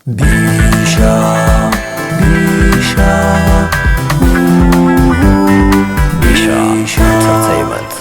ቢሻ ቢሻ ቢሻ ኢንተርቴይንመንት።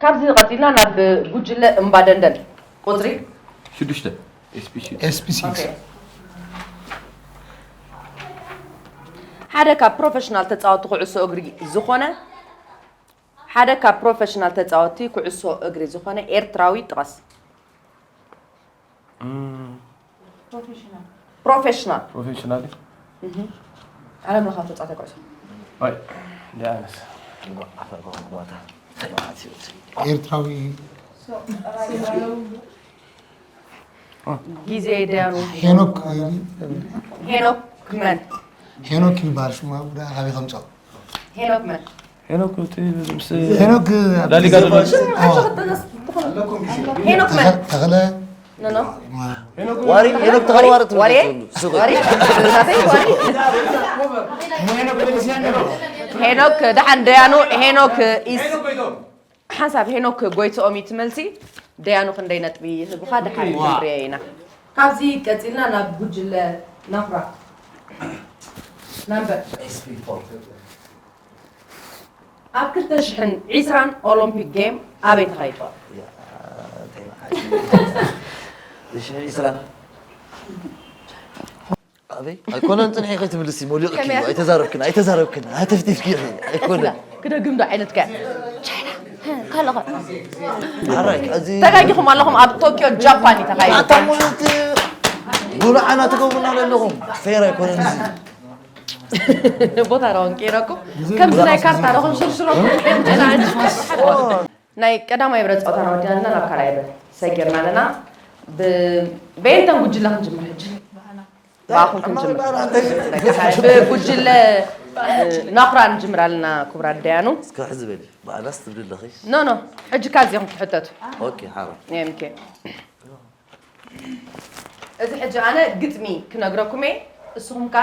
ካብዚ ቀጺልና ናብ ጉጅለ እምባ ደንደን ቁጽሪ ሽዱሽተ። ኤስፒሲ። ኤስፒሲ። ኦኬ። ሓደ ካብ ፕሮፌሽናል ተጻወቲ ኩዕሶ እግሪ ዝኾነ ሓደ ካብ ፕሮፌሽናል ተጻወቲ ኩዕሶ እግሪ ዝኾነ ኤርትራዊ ጥቐስ። ፕሮፌሽናል። ፕሮፌሽናል። ፕሮፌሽናል። ዓለም ለኻዊ ተጻዋታይ ኩዕሶ። ኣይ፣ ዲያነስ። ኤርትራዊ። ግዜ ደያኑ። ሄኖክ። ሄኖክ መን? ሄኖክ ይበሃል ሽሙ፣ ኣብ ካበይ ከምጻኦ? ሄኖክ መን? ሄኖክ እቲ ምስ ሄኖክ ላሊጋ ዘሎ። ሽም ሓንቲ ክትጠቅስ ትኽእል? ሄኖክ መን? ተኸ-፣ ተኸለ። ኖ፣ ኖ። ማ-፣ ዋሪ፣ ሄኖክ ተኸለ ዋሪ ዋሪ? ትብሉ። ስቕ። ዋሪ? ናተይ ዋሪ? ሄኖክ ደሓን ደያኑ፣ ሄኖክ ኢስ-፣ ሓንሳብ ሄኖክ ጎይትኦም እዩ እቲ መልሲ። ደያኑ ክንደይ ነጥቢ ይህቡኻ? ደሓር ዋ። ክንሪኦ ኢና። ካብዚ ቀጺልና ናብ ጉጅለ ናኹራ። ናምበር። ኣብ ክልተ ሽሕን ዕስራን ኦሎምፒክ ጌም ኣበይ ተኻይዱ? ሽሕ ዕስራን። ኣበይ? ኣይኮነን፣ ጽንሒ ከይትምልሲ፣ ሞሊቕኪ እዩ። ከመይ? ኣይተዛረብክን፣ ኣይተዛረብክን፣ ኣተፍቲፍኪ ኢኺ። ኣይኮነን። ክደግም ዶ ዓይነት ከ? ቻይና። ካልኦ። ኣራይ እዚ ተጋጊኹም ኣለኹም ኣብ ቶኪዮ ጃፓን እዩ ተኻይዱ። ኣታ ሙሉት ጉልዓና ትገብሩና ዘለኹም። ፌር ኣይኮነን እዚ። ቦታ ራውን ቀይረኩም ከምዚ ናይ ካርታ ረኹም ሽርሽረኩም። ናይ ቀዳማይ ብረት ጸወታ ረወዲናልና ናብ ካልኣይ ብረት ሰጊርና ኣለና። ብ- በየንተን ጉጅለ ክንጅምር ሕጂ? ብኣኹም ክንጅምር። ብጉጅለ ናኹራ ንጅምር ኣለና ክቡራት ደያኑ። እስከ ሕዚ በሊ ብኣናስ ትብሊ ኣለኺ። ኖ ኖ ሕጂ ካብ እዚኹም ትሕተቱ። ኦኬ ሓራ። ኤምኬ እዚ ሕጂ ኣነ ግጥሚ ክነግረኩም እየ። እስኹም ከ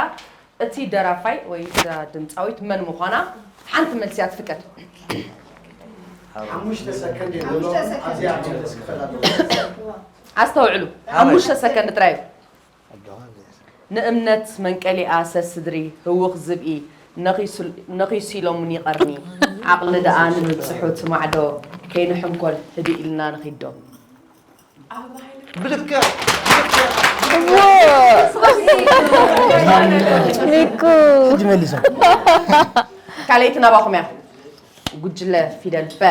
እቲ ደራፋይ ወይ እዛ ድምፃዊት መን ምዃና ሓንቲ መልሲ እያ ትፍቀድ። ሓሙሽተ ሰከንድ የብሎም ኣብዚኣ መለስ ክፈል ኣለዎ። ኣስተውዕሉ ሓሙሽተ ሰከንድ ጥራይ እዩ። ንእምነት መንቀሊኣ ሰስድሪ ህውኽ ዝብኢ ነኺሱ ኢሎሙኒ ቐርኒ ዓቕሊ ደኣ ንምብጽሑ ትማዕዶ ከይንሕንኮል ህድእ ኢልና ንኺዶ። ብልክዕ ሚኩ ሕጂ መሊሶም ካልኣይቲ ናባኹም እያ። ጉጅለ ፊደል በ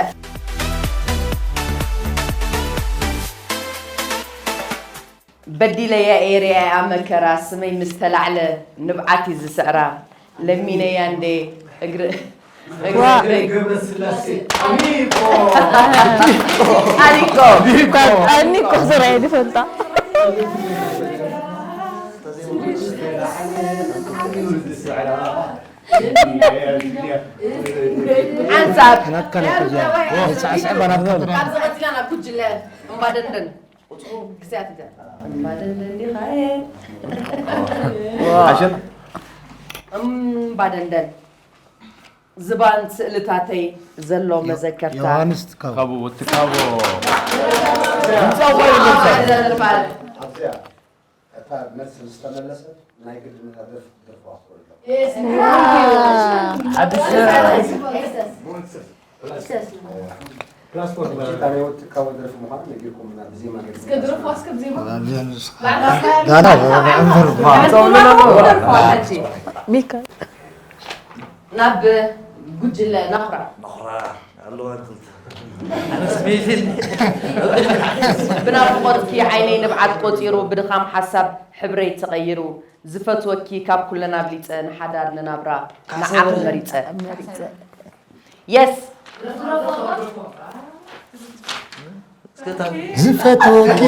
በዲለያ ኤርያ እያ መከራ ስመይ ምስ ተላዕለ ንብዓት እዩ ዝስዕራ ለሚነያ እንዴ እግሪ እግሪ እግሪ ገብረስላሴ ኣሚቆ ኣሊቆ ኣኒ እኮ ስራየ ዝፈልጣ ሓንሳብ ናትካ ናይ ሕጂ ናይ ሳዕሳዕ ባናት በል ካብዚ ቀፂላ ናብ ጉጅለ እምባደንደን ክስያት እዛ እምባደንደን ዲኻየ ዓሸር እምባደንደን ዝባን ስእልታተይ ዘሎ መዘከርታ ዮሃንስ ትካቦ ካብኡ ትካቦ ዘርባል ኣብዚኣ እታ መልሲ ዝተመለሰት ናይ ግድነታ ደርፍ ደርፋ ክኾን ኣለዎ። ሓድሽ ፕላስፖርት ዲጂታል ህይወት ትካቦ ደርፊ ምዃኑ ነጊርኩምና ብዜማ ገይርኩም ጋና ዕንፍር ሚካ ናብ ጉጅለ ናኹራ ነኹራ ኣለዋ ክልተ ብናፍቆትኪ ዓይነይ ንብዓት ቆፂሩ ብድኻም ሓሳብ ሕብረይ ተቐይሩ ዝፈትወኪ ካብ ኩለን ኣብሊፀ ንሓዳር ንናብራ ንዓኺ መሪፀ የስ ዝፈትወኪ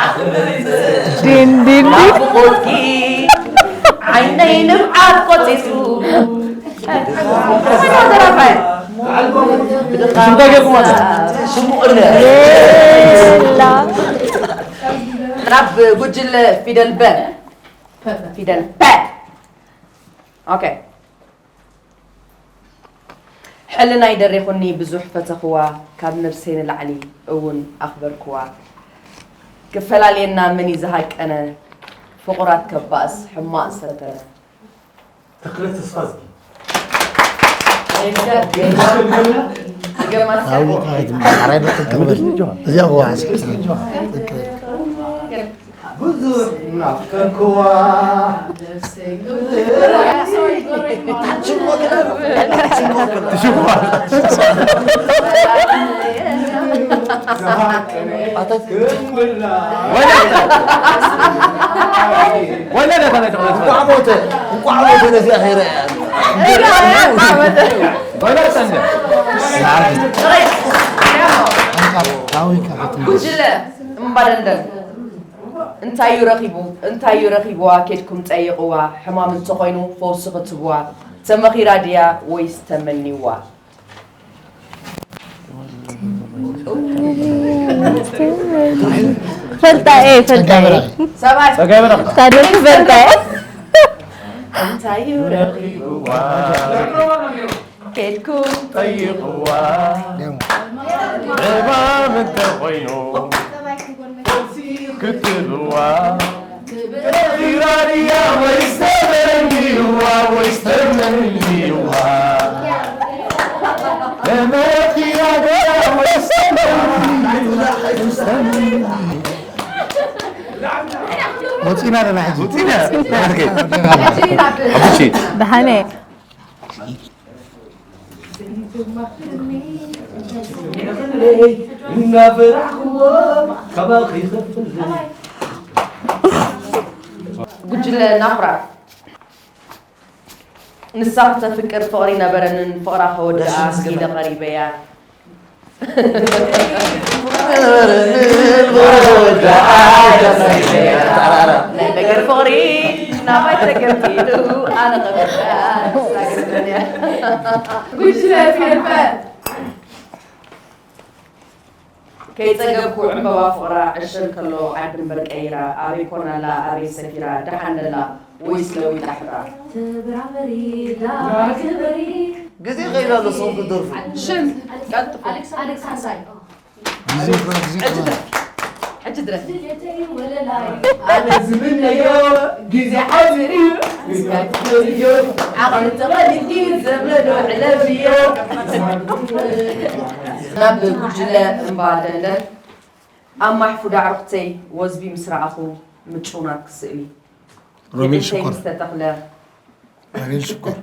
ዲን ዲን ዲን ናፍቆትኪ ዓይነይ ንብዓት ቆፂሩ ሽምታ ገርኩም ኣለ የላ ናብ ጉጅለ ፊደል በ ፊደል በ ኦኬ ሕልናይ ደሪኹኒ ብዙሕ ፈተኽዋ ካብ ነብሰይ ንላዕሊ እውን ኣኽበርክዋ ክፈላልየና መን እዩ ዝሃቀነ ፍቑራት ከባእስ ሕማቕ ዝተንተነ ተኽለ ተስፋ ዝጊ ገማስ እዚኣ ዋ ብዙሕ ናፍቀርክዋ ወላ ዳታ ናይ ተኽለ እንቋዕ ሞተ እንቋዕ ሞተ ነዚኣ ከይረኣያ ወላ ሰንደ ጉጅለ እምባደንደን እንታይ እዩ ረኺቡ እንታይ እዩ ረኺብዋ ኬድኩም ጠይቕዋ ሕማም እንተኾይኑ ፈውሲ ክትብዋ ተመኺራ ድያ ወይስ ተመኒዋ ፈልጣ እየ ፈልጣ እየ ሰባት ጸጋይ በረኽ ታደርክ ፈልጣ እየ እንታይ እዩ ረኺብዋ ኬድኩም ጠይቕዋ ሕማም እንተኾይኑ ክትብዋ ፊራድያ ወይስ ተመንይዋ ወይስ ተመንይዋ ተመኺራ ድያ ወይስ ተመንይዋ ወፂና ኣለና ሕጂ። ወፂና። ኣቡቺ። ደሓነ እናፈራሕክዎ ካባኺ ይኸፍል ጉጅለ ናኹራ ንሳ ክተፍቅር ፍቕሪ ነበረንን ፍቕራ ከወድኣ ኢለ ቀሪበያ ናይ ነገር ፍቕሪ ናባይ ተገምጢሉ ኣነ ቐበልካ ንሳ ገምጠልያ ጉጅለ ፊልመ ከይጸገብኩ ዕምበባ ፍቕራ ዕሸል ከሎ ዓዲ እምበር ቀይራ ኣበይ ኮን ኣላ ኣበይ ሰፊራ ደሓን ደላ ወይስ ለዊጣ ሕብራ ተብራበሪ ዳኣ ግበሪ ግዜ ከይዳ ዘሎ ሰው ክደርፉ ሽም ቀልጥፉ ግዜ እኮ ግዜ እኮ ሕጂ ድረፍ ኣነ ዝምነዮ ግዜ ሓፂር እዩ ምስካትዮ ዓቕሊ ተቐሊልኪ ዘመዶ ዕለብዮ ናብ ጉጅለ እምባ ደንደን ኣብ ማሕፉድ ኣዕሩኽተይ ወዝቢ ምስ ረኣኹ ምጭውናት ክስእሊ ሮቤል ኢደይ ሽኮር ምስ ተተኽለ ሮቤል ሽኮር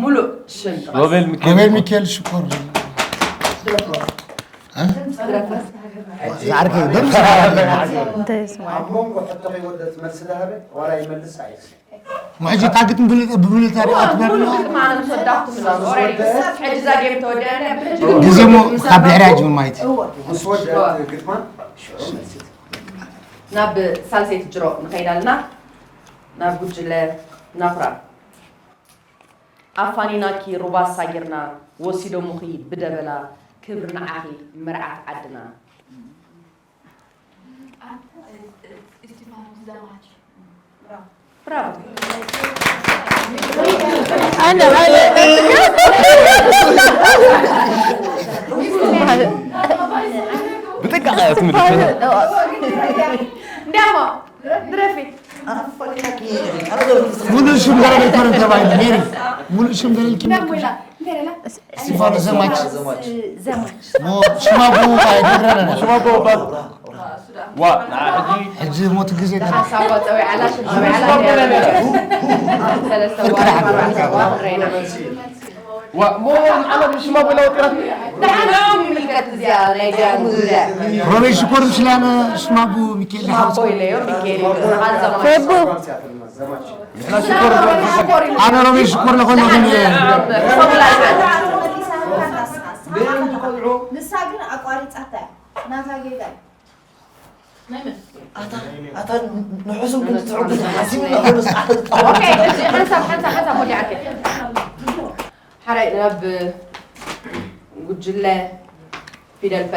ሙሉእ ሽም ጥቐስ። ሮቤል ሚካኤል ሮቤል ሚካኤል ሽኮር ዝዓርከይ ደርስ እንታይ ይስማዕ ኣብ መንጎ ሕቶ ከይወደት መልሲ ዝሃበ ዋላ ይመልስ ኣይስ ሕጂ ታግት ብብሉታሪ ኣትበርና ግዜ ግዜሞ ካብ ድሕሪያ ጅምር ማየት ምስ ወደት ግጥማ ሽዑ መልሲ ናብ ሳልሰይቲ ጅሮ ንኸይድ ኣለና ናብ ጉጅለ ናኹራ ኣፋኒናኪ ሩባ ኣሳጊርና ወሲዶሙኺ ብደበላ ክብሪ ንዓኺ መርዓት ዓድና ብራቮ ኣነ ኣነ ብጥንቃቐ እያ ትምልስ። እንዲያሞ ድረፊ ሙሉእ ሽም ገለ ኣይኮነን ተባሂሉ ሜሪ ሙሉእ ሽም ገለ ኢልኪ እስጢፋኖስ ዘማች ዘማች ሽማ ብኡ ኣይትብረረና ሽማ ብኡ ዋ ንዓ ሕጂ ሕጂ ሞት ግዜ ተራ ሓሳባ ፀዊዓላ ሽም ፀዊዓላ ሰለስተ ዋርሕና ዋ እሞ ንዓና ሽማ ብላ ወጢራት ንዓና ይምልከት እዚኣ ናይ ዲያኑ ጉዳይ ሮቤል ሽኮር ምስላነ ሽማ ብኡ ሚካኤል ሓውስ ኮይለዮ ሚካኤል ፌቡ ንሕና ሽኮር ኣነ ሮቤል ሽኮር ለኾነ ግን ሰብላይና ንሳ ግን ኣቋሪፃታ እያ ናታ ጌጋ እዩ ኣታ ንሑስም ግን ትሕጉስ ሓሲብና ከሎ ኦኬ፣ እዚ ሓንሳብ ሓንሳብ ሓንሳብ ወዲዓከ ሓራይ ናብ ጉጅለ ፊደል ፈ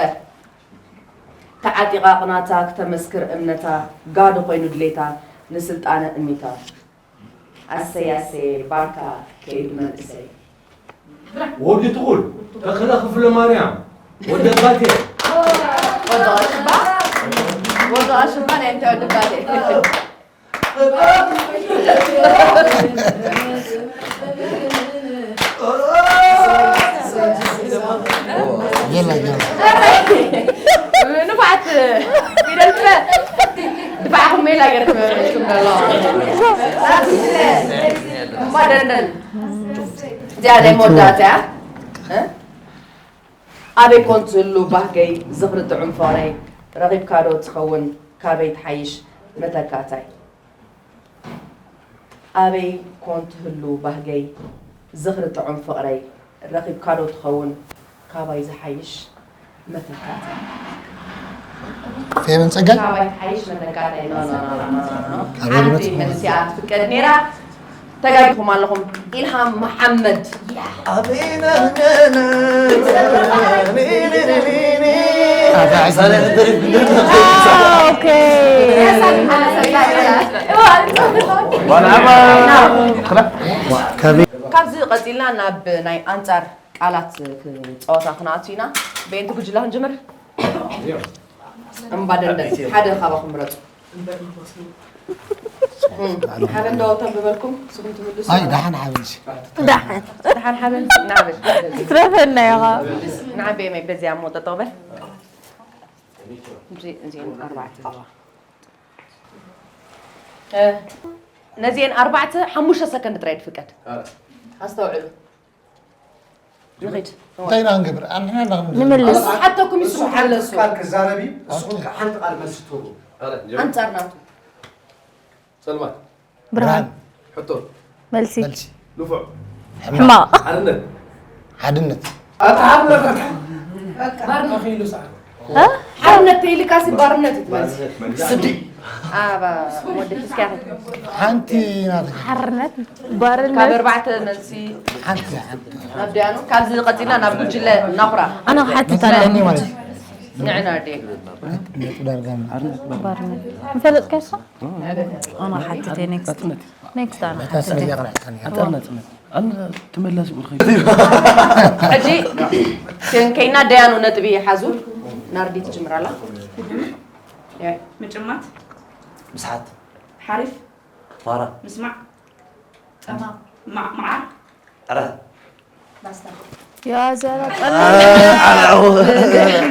ተዓጢቓ ቅናታ ክተመስክር እምነታ ጋዶ ኮይኑ ድሌታ ንስልጣነ እሚታ ኣሰይ ኣሰይ ባርካ ከይዱ መንእሰይ ወዲ ትኹል ተኽለ ክፍለ ማርያም ወዲ ኣባቴ ወዲ ኣሽባ ወዲ ኣሽባ ናይ እንታይ ወዲ ኣባቴ የላ ገና ንፋዓት ፊደል ፈ ድፋዕኹም ሜላ ገርኩም መሽኩም ደሎ እማ ደንደን እዚኣ ናይ መወዳእታ እያ ኣበይ ኮን ትህሉ ባህገይ ዝኽሪ ጥዑም ፍቕረይ ረኺብካ ዶ ትኸውን ካበይ ትሓይሽ መተካታይ ኣበይ ኮን ትህሉ ባህገይ ዝኽሪ ጥዑም ፍቕረይ ረኺብካ ዶ ትኸውን ካባይ ዝሓይሽ መተካታይ ፌቨን ጸጋይ ካባይ ዝሓይሽ መተካታይ ኖ ኖ ኖ ኖ ኖ ኣበይ ሓንቲ መልሲ ኣትፍቀድ ነይራ ተጋጊኹም ኣለኹም ኢልሃም መሓመድ ኦኬ ካበይ ካብዚ ቀፂልና ናብ ናይ ኣንፃር ቃላት ፀወታ ክንኣቱ ኢና በየንቲ ጉጅላ ክንጅምር እምባ ደንደን ሓደ ካባኹም ምረፁ ሓበን ዶ ተንብበልኩም ስኹም ትምልሱ ኣይ ደሓን ሓበን ደሓን ደሓን ሓበን ንዓበል ትረፈና ኢኻ ንዓበየ መይ በዚያ ሞ ጠጠው በል እዚ እዚኦም ኣርባዕተ ቃባ እ፣ ነዚኤን ኣርባዕተ ሓሙሽተ ሰከንድ ጥራይ ትፍቀድ። ኣረ። ኣስተውዕሉ። ንኺድ። እንታይ ኢና ክንገብር? ኣንሕና ኢና ክንገብር። ንምልስ። ሓተኩም ይስምዓለሱ። ቃል ክዛረብ እዩ። ንስኹም ከ ሓንቲ ቃል መልሲ ትህቡ። ኣረ፣ ጀምር። ኣንጻር ናቱ። ጸልማት። ብርሃን። ሕቶ። መልሲ። መልሲ። ንፉዕ። ሕማቕ። ሓርነት። ሓድነት። ኣታ ሓርነት። ሓርነት ተይልካሲ ባርነት እዩ ትመልስ። ስዲ። ኣባ ወዲ ሒዝካ ኢኺ። ሓንቲ ናት። ሓርነት ካብ ባርነት። ኣርባዕተ መልሲ ሓንቲ ሓንቲ። ናብ ዲያኑ። ካብዚ ቀጺልና ናብ ጉጅለ ናኹራ። ኣነ ክሓትት ኣለኒ። እኔ ማለት ንዕና ዲየ። ነጥብ ዳርጋ ነው። ባርነት። ምፈለጥካ ይስኻ? ኣነ ክሓትት እየ። ኔክስት። ኔክስት ኣነ ክሓትት እየ። ያቀራል። ኣንጻር ናጽነት ኣነ ተመላሲ ቁልኺ ሕጂ ክንከይና ደያኑ ነጥቢ ሓዙ። ናርዲ ትጅምር ኣላ። ያ። ምጭማት፣ ምስሓት፣ ሓሪፍ፣ ፋራ፣ ምስማዕ፣ ጠማም፣ ማዕ- መዓር፣ ዕረ፣ ባስታ። ያ ዘረቀ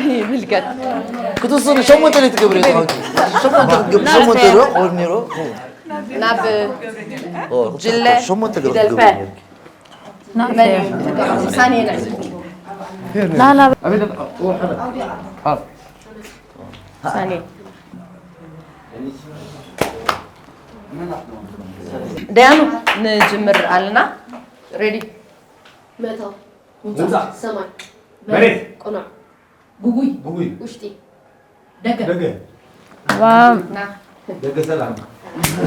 ይምልከት። ክትውስኑ ሸሞንተ ሌት ትገብሪ እየ። ሸሞንተ ክትገብሪ ሸሞንተ ዶ ቆን ነይሩ። ናብ ኦ፣ ጅለ ሸሞንተ ገለ ፊደል ፐ። ክትገብሪ። መን እዩ? ሳኔ ንዕዘብ። ናና ሳኔ። ደያኑ ንጅምር ኣለና። ሬዲ። መእተው፣ ምውጻእ፣ ሰማይ፣ መሬት፣ ቅኑዕ፣ ጉጉይ፣ ጉጉይ፣ ውሽጢ፣ ደገ፣ ና ደገ ሰላም፣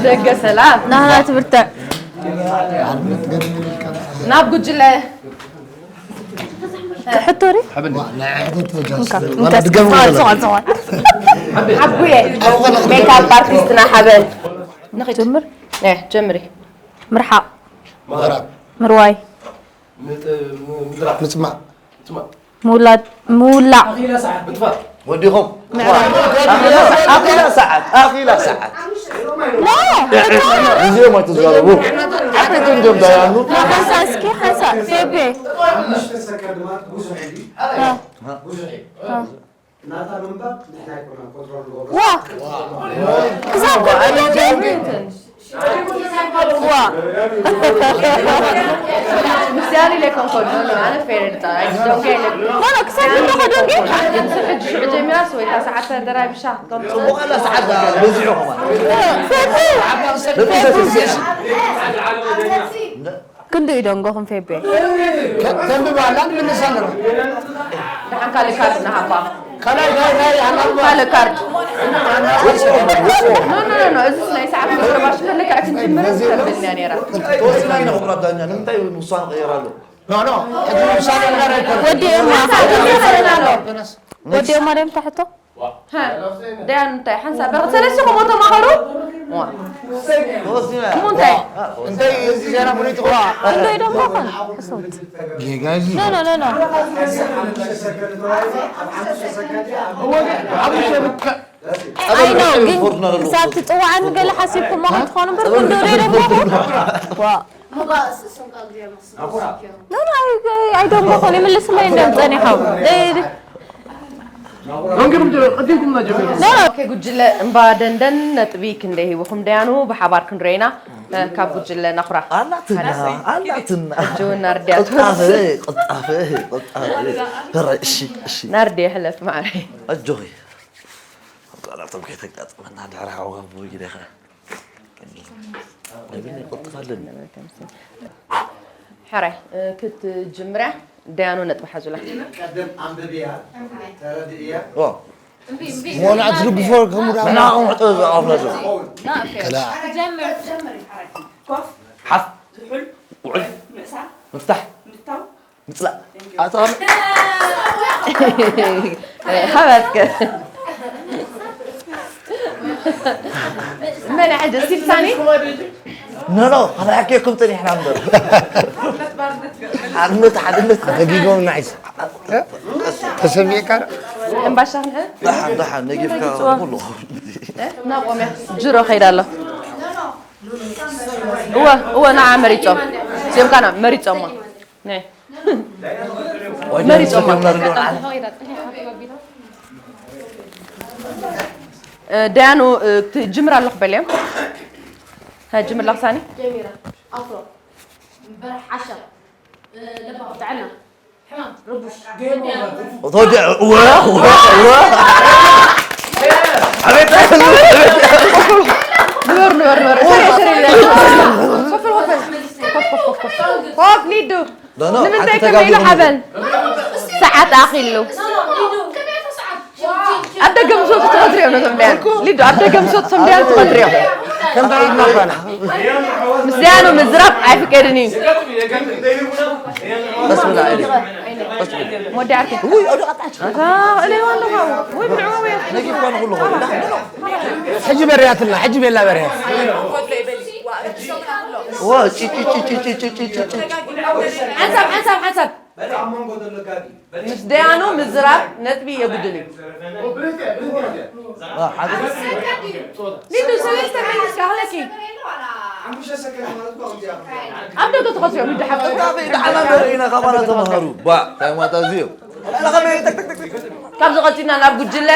ደገ ሰላም። ናህና ትብርትዕ። ናብ ጉጅለ ሕቶ ሪ ናይ ሕተት ተጃስ እንካ፣ ድገም ጽዋል፣ ጽዋል፣ ጽዋል። ሓጉየ ሜካፕ ኣርቲስትና ሓበን ንኽድ ጀምር። እ፣ ጀምሪ። ምርሓቕ። ምቕራብ ምርዋይ። ምጥ- ም- ምድራፍ፣ ምጽማእ ምጥማእ፣ ምውላድ። ምውላዕ። ኣኺላ ሰዓት፣ ምጥፋእ፣ ወዲኹም ኣኺላ ሰዓት ኣኺላ ሰዓት ኖ። እዚኦም ኣይትዛረቡ። ሓቂት እንዲዮም ዳያኑ። ሓንሳ እስኪ ሓንሳ ፌቤ። ኣምሽተ ሰከንድ ማለት ብዙሕ እዩ። ብዙሕ እዩ። ናታ ምንባብ ንሕና ኣይኮናን ኮንትሮል ንገብሮ። ዋ ክሳብ ክንደይ ዋ ምስያኒ ለይ ኮንኮል ኣነ ፌር ጣ ዶንጌ ለይ ኖ ኖ ክሳብ ክንደይ ኮደንጌ ግን ሕጂ ሽዑ ጀሚራስ ወይ እታ ሰዓት ተደራቢሻ ጽቡቕ ኣላ ሰዓት በዚሑ ከማን። ፌቤ ነቲ ሰዓት ክንዱ እዩ ደንጎኹም ፌቤ ተንብብ ኣላ ንምልስ ኣለና። ደሓን ካልእ ካርድ ንሃባ ካልኣይ ናይ ናይ ኣናልባ ካልእ ካርድ ኖ ኖ ኖ እዚ ናይ ሰዓት መዝረባሽ ከለካ ክንጅምር ተብልኛ ነይራ ተወሲና ኢና ክቡራት ዳኛ። ንምንታይ ውሳነ ቀይር ኣሎ? ኖ ኖ ሕጂ ውሳነ ነገር ኣይኮነ ወዲኦም ወዲኦም ማርያም ታሕቶ ደያን እንታይ ሓንሳብ በ ሰለስኹም ተማኸሩ ተወሲና። እሞ እንታይ እንታይ እዚ ዜና ሙኒት ዋ እንዶ ይደሞ ኮን እሶት ጌጋ እዚ ኖ ኖ ኖ ኖ ኣብ ኣይ ኖ ግን ሪፖርት እናደረጉ ክሳብ ትፅዋዓኒ ገለ ሓሲብኩሞ ክትኾኑ እምበር ክንዶ ደሞ ዋ ምባእስ እሱም ካብ እግዚኣብሔር መክስብ ዝስክዮ። ኖ ኖ ኣይደንጎኹን ይምልስለይ እንደም ጸኒሖም ደንግርም ቀዲምኩምና ጀሚሩ ኦኬ ጉጅለ እምባ ደንደን ነጥቢ ክንደይ ሂብኹም ደያኑ ብሓባር ክንሪኦ ኢና። ካብ ጉጅለ ናኹራ ኣላትና ኣላትና ሕጂ እውን ናርድያ ቅልጣፈ ቅልጣፈ ቅልጣፈ። ሕራይ እሺ እሺ ናርዲ የሕለፍ ማዕረይ ኣጆኺ። ኣብ ቃላቶም ከይተጋጥመና ድሕሪ ሓወቦ ኢለኻ ነብኒ ይቆጥኻለን። ሕራይ ክትጅምርያ ደያኑ ነጥቢ ሓዙላ። ቀደም ኣንብብያ፣ ተረድእያ። ዋ ወላ ትልግፎ ከምኡ ዳ ናኹም ሕቶ ዝኣፍነዞ ከላ ኮፍ፣ ሓፍ ዝሑል፣ ውዕል ምእሳር፣ ምፍታሕ ምፍታው፣ ምጽላእ ኣታ ሃበትከ መን ሕጂ ሲልሳኒ ኖ ኖ ኣባሕኬኩም ጸኒሕና እምበር ሓድነት ሓድነት ተጊጎም ናይስ ተሰሚዕካ እምባሻ ክንሕ ደሓን ደሓን ነጊፍካ ኩሉ ናቆምያ ጅሮ ከይዳ ኣሎ እወ እወ ንዓ መሪጾም ዚምካና መሪጾማ ናይ መሪጾማ ደያኑ ትጅምር ኣለኹ በልዮም ጀምር ለኽሳኒ። ጀሚራ። ኣፍሮ። እምበር ሓሻ። ለባ ጥዕና። ሕማም። ርቡሽ። ተወዲዐ። እወ፣ እወ፣ እወ። ኣቤት፣ ኣቤት፣ ኣቤት። ንበር፣ ንበር፣ ንበር። ሰሪ፣ ሰሪ፣ ሰሪ። ኮፍ፣ ኮፍ፣ ኮፍ፣ ኮፍ። ኮፍ፣ ሊዱ። ኖ፣ ኖ፣ ንምንታይ ሓንቲ ከመይ ኢሉ ተጋጊኹም። ሓበን? ሰዓት ኣኺሉ። ኣብ ደገ ምስ ወጹ ትኸትሪዮ ነቶም ዳያን። ሊዱ፣ ኣብ ደገ ምስ ወጹ ቶም ዳያን ትኸትሪዮ። ከምታ ኢድና ፋና። ምስ ዳያኑ ምዝራብ ኣይፍቀድን እዩ። ቀስ ብላ፣ ኣይደል? ቀስ ብላ። ሞዲ ዓርከይ። ውይ፣ ኣዶ ኣጣች። ኣታ፣ እለይዋ ኣለኻ። ውይ፣ ብልዕዋ ውያ። ነጊ እኳ ንኹሉ ኾነ። ሕጂ በርያትና፣ ሕጂ ቤላ በርያ። ዋ፣ ጭ፣ ጭ፣ ጭ። ሓንሳብ፣ ሓንሳብ፣ ሓንሳብ። በል ኣብ መንጎ ዘሎ ጋዲ። በል። ምስ ደያኑ ምዝራብ ነጥቢ የጉድል እዩ። ሊዱ ሰለስተ ሚኒት ካህለኪ። ሓሙሽተ ሰከንድ ማለት እኮ ከምዚ እያ። ኣብ ደገ ተኸትዮም ይደሓቅ። ደሓና ደርኢና ካባና ተምሃሩ። ባ፣ ታይ ማታ እዚኦም። ካብዚ ቀፂልና ናብ ጉጅለ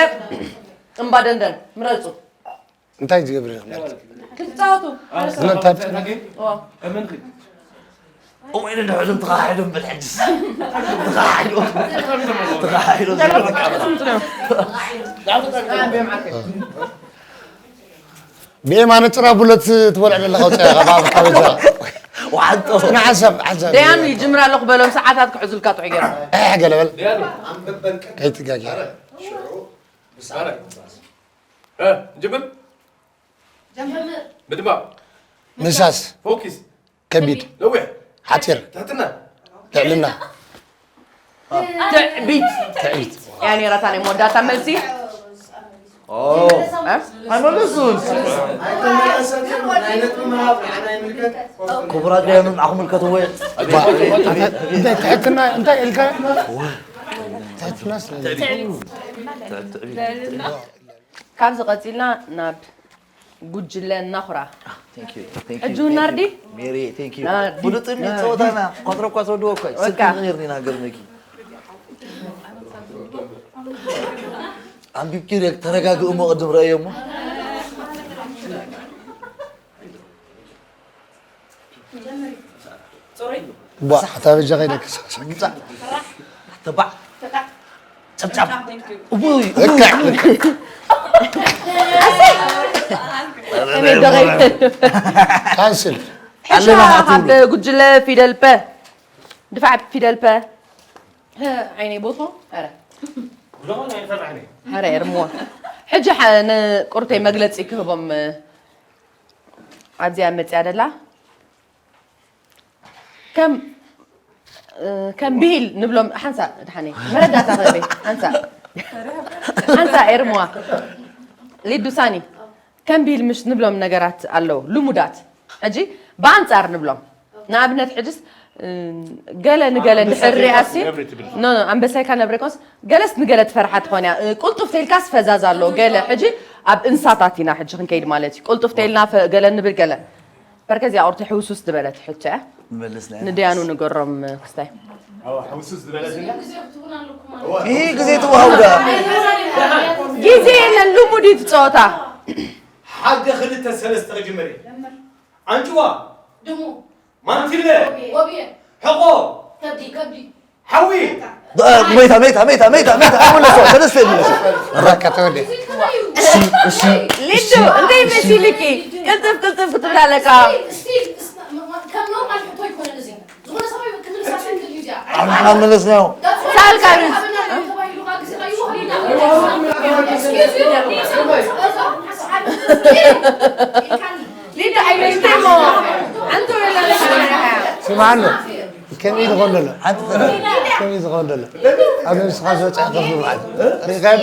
እምባ ደንደን ምረፁ። እንታይ ዝገብር እዩ? ክትጻወቱ። ስለምንታይ? ዋ። እወ፣ ኢሉ እንድሕር እዞም ተኻሒዶም በል ሕጅስ። ተኻሒዶም። ተኻሒዶም። ብኤማነ ጭራ ቡለት ትበልዕ ዘለኻ ውፅኣ ኢኻ፣ ባብ ካበጃ። ዋዓንጦ። ንሓንሳብ፣ ሓንሳብ። ደያኑ ይጅምር ኣለኹ በሎም፣ ሰዓታት ክሕዙልካ ጥዑይ ገይሮም። ኣሕ፣ ገለ በል። ከይትጋጊ። እ፣ ጅምር። ጀምር። ምድማቕ። ምሳስ። ፎኪስ። ከቢድ። ነዊሕ። ሓፂር። ትሕትና። ልዕልና። ትዕቢት። ትዕቢት። እያ ነይራ እታ ናይ መወዳእታ መልሲ። ኦ። እ? ኣይመለሱን። ክቡራት ዳያኑ ንዓኹም ምልከትዎ። ባ-፣ እንታይ ትሕትና፣ እንታይ ኢልካ? ትሕትና ስለ ትዕቢት። ትዕቢት። ካብዚ ቀፂልና ናብ ጉጅለ ናኹራ። Thank you, thank you, ሕጂ እውን thank you። ናርዲ? ሜሪ፣ thank you። ናርዲ። ፍሉጥ እንዲ ናርዲ። ፀወታና፣ ቆፅረ እኳ ትወድዎ እኮ እዩ። በቃ። ስልኪ ነይርኒ ኢና ገርመኪ። ኣንቢብኪ ሪክ፣ ተረጋግእ እሞ ቅድም ረእዮ እሞ። ቧ፣ ኣታ በጃ ከይደ ክሳሳክ። ምጻእ። ተባዕ። ጨብጫብ። እቡይ። እካ። ካንስል። ሕሻ ኣለና ካብ ትብሉ። ጉጅለ ፊደል ፐ። ድፋዕ ፊደል ፐ። ሀ፣ ዓይነይ ቦቶ። ኧረ። ኧረ፣ እርምዋ። ሕጂ ሓ-፣ ንቁርተይ መግለጺ ክህቦም፣ ኣብዚኣ መጽያ ደላ። ከም፣ እ፣ ከም ብሂል ንብሎም፣ ሓንሳ፣ ድሓነይ፣ መረዳእታ ክህበይ፣ ሓንሳ። ሓንሳ ኤርምዋ። ሊዱ ሳኒ። ከም ብሂል ምሽ ንብሎም ነገራት ኣለዉ፣ ልሙዳት። ሕጂ ብኣንጻር ንብሎም። ንኣብነት፣ ሕጅስ፣ እ፣ ገለ ንገለ ኣንበሳ እንድሕር ሪኣሲ፣ ይካስ ነብሪ ትብል። ኖ፣ ኖ፣ ኣንበሳ ይካ ነብሪ ኮንስ፣ ገለስ ንገለ ትፈርሓ ትኾን እያ። እ፣ ቁልጡፍ ተይልካስ ፈዛዝ ኣለዎ። ገለ፣ ሕጂ ኣብ እንስሳታት ኢና ሕጂ ክንከይድ ማለት እዩ። ቁልጡፍ ተይልና ፈ-፣ ገለ ንብል ገለ። በርከ እዚኣ ቁርቲ ሕውሱስ ዝበለት ሕቶ እያ። ንመልስ ናይ ንድያኑ ንገሮም ክስታይ። ኣዎ፣ ሕውሱስ ዝበለት እያ። ይህ ግዜ ትወሃቡ ዳ? ግዜ የለን፣ ልሙድ እዩ እቲ ጸወታ። ሓደ፣ ክልተ፣ ሰለስተ ክጅምር እየ። ኣንጭዋ። ድሙ። ማንቲለ። ወብየ። ሕቆ። ከብዲ፣ ከብዲ። ሓዊ። እ፣ መይታ፣ መይታ፣ መይታ፣ መይታ፣ መይታ፣ ኣይመለሶ፣ ሰለስተ ይመለሶ። በቃ ተወደ። እሺ፣ እሺ፣ ሊዱ፣ እሺ፣ እንታይ እሺ። መሲልኪ? ቅልጥፍ፣ ቅልጥፍ ክትብል ኣለካ። ስቲል፣ ስቲል፣ ከም ኖርማል ሕቶ ኣይኮነን እዚ። ዝኾነ ሰብ ክምልሳ ሰንክል እዩ እዚኣ። ኣንሓ መለስናዮ። ሳልካ ምን? ተባሂሉ ካብ ግዜ ቀይሩ። Excuse you. ሊዱ፣ ኣይመልስናዮ። ኣንተ ወላ ለካ። ስምዓኒ። ከመይ ዝኾን ዘሎ? ሓንቲ ጥራሕ። ከመይ ዝኾን ዘሎ? ኣብ ነብስኻ ዝበፅሐ ከፍ ማለት። ርኢኻዮ?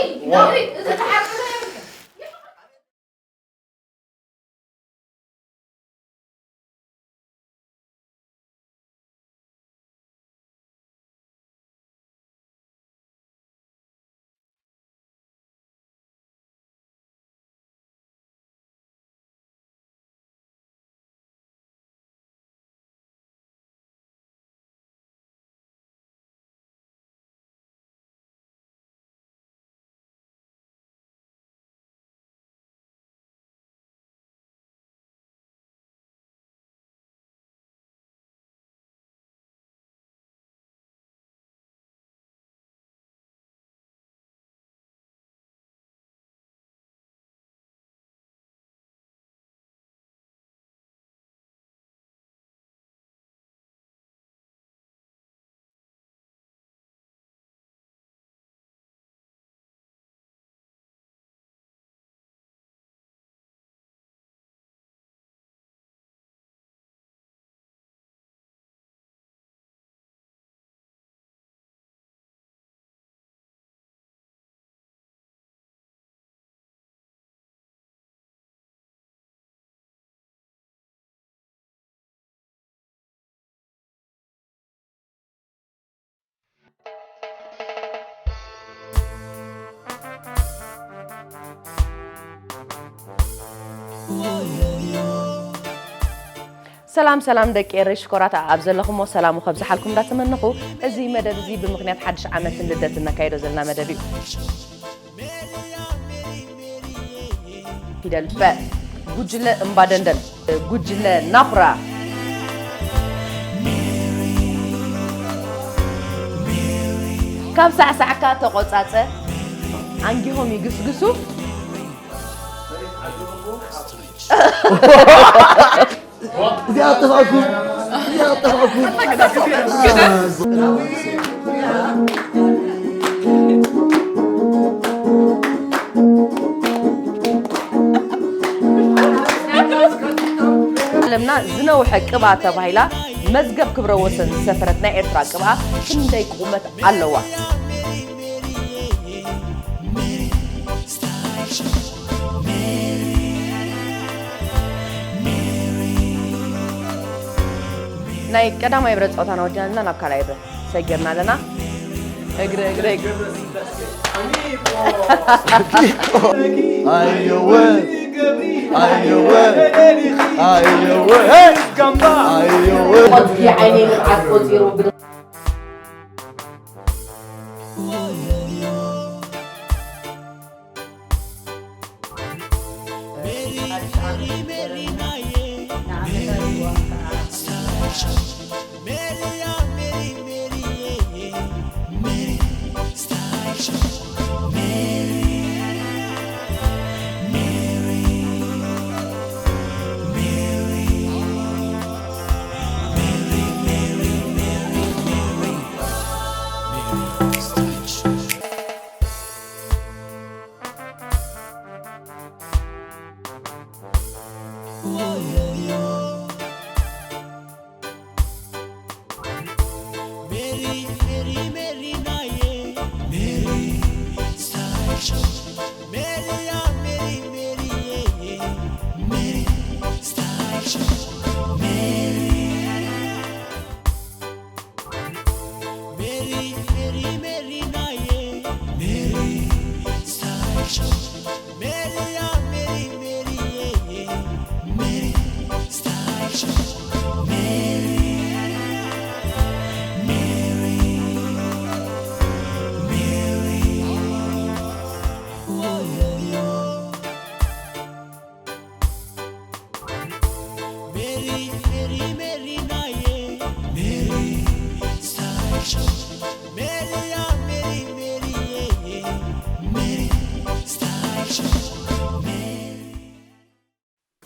ሰላም ሰላም ደቂ ኤረይ ሽኮራት ኣብ ዘለኹሞ ሰላሙ ከብዝሓልኩም እንዳተመነኹ፣ እዚ መደብ እዚ ብምኽንያት ሓድሽ ዓመትን ልደትን ነካይዶ ዘለና መደብ እዩ። ፊደል በ። ጉጅለ እምባደንደን፣ ጉጅለ ናኹራ። ካብ ሳዕሳዕካ ተቆጻጸ፣ ኣንጊሆም ይግስግሱ። እዚኣ ኣጠፋእኩም፣ እዚኣ ኣጠፋእኩም። ዓለምና ዝነውሐ ቅብኣ ተባሂላ መዝገብ ክብረ ወሰን ዝሰፈረት ናይ ኤርትራ ቅብኣ ክንደይ ቁመት ኣለዋ? ናይ ቀዳማይ ብረ ጸወታና ወዲናልና ናብ ካልኣይ ብረ ሰጊርና ኣለና። እግሪ እግሪ እግሪ። ኣየወ ኣየወ ኣየወ ኣየወ ቆጽሊ ዓይነይ ንብዓት ቆጺሩ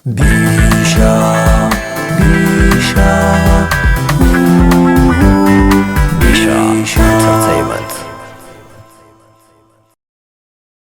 ቢሻ